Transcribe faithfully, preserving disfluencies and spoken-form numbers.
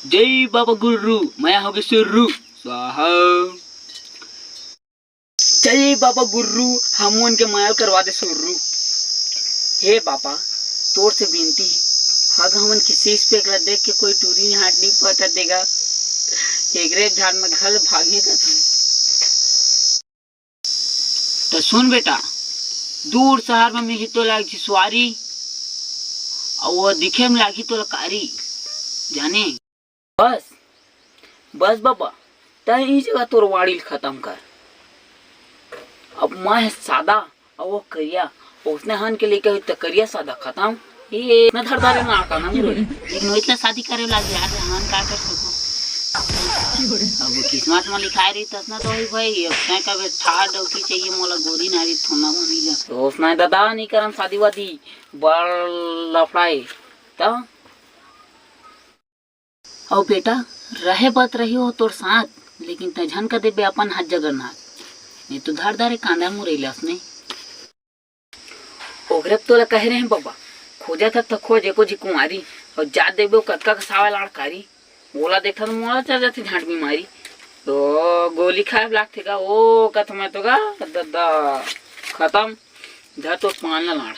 जय बाबा गुरु, मया होगे सुरु। स्वाहा। जय बाबा गुरु, हमन के मया ल करवा दे सुरु। हे बाबा, तोर से बिनती हे, अगर हमन के six pack ला देख के कोई टूरी हाथ नहीं पटा देगा, एकरे झाड़ में घल भागे का। त सुन बेटा, दूर शहर में मिलही तोला एक झी सुवारी, अउ वो दिखे में लागही तोला कारी, जाने। बस, बस बाबा, तैं ई जगह तोर वाणी ल खतम कर। अब मैं सादा अउ वो करिया, ओसने हन के लइका होही त करिया सादा खतम। ये ना धर धारे ना का ना मुरे। लेकिन वो इतना शादी करे लाग यार, हन का कर सको। अब किस्मत में लिखाए रही तसना तो होही भाई, अब तैं कबे ठार डौकी चाहिए मोला गोरी नारी थोना बनी जा। तो ओसना दादा नहीं करन शादी वादी, बड़ लफड़ाए। त अउ बेटा, रहे बात रही हो तोर साथ, लेकिन तैं झन का देबे अपन हाथ जगन्नाथ, नहीं तो धर धारे कांदा मुरैला असने। ओकरे तोला कहे रहे बबा, खोजत हस त खोज एको झी कुंवारी, अउ जात देबे ओ कतका कसावय लाड़कारी, ओला देखथन मोला चढ़ जाथे झांट बीमारी। तो गोली खाए लागथे का, ओ कथ मैं तो का दद्दा खतम, धर तो पान ला लाड़।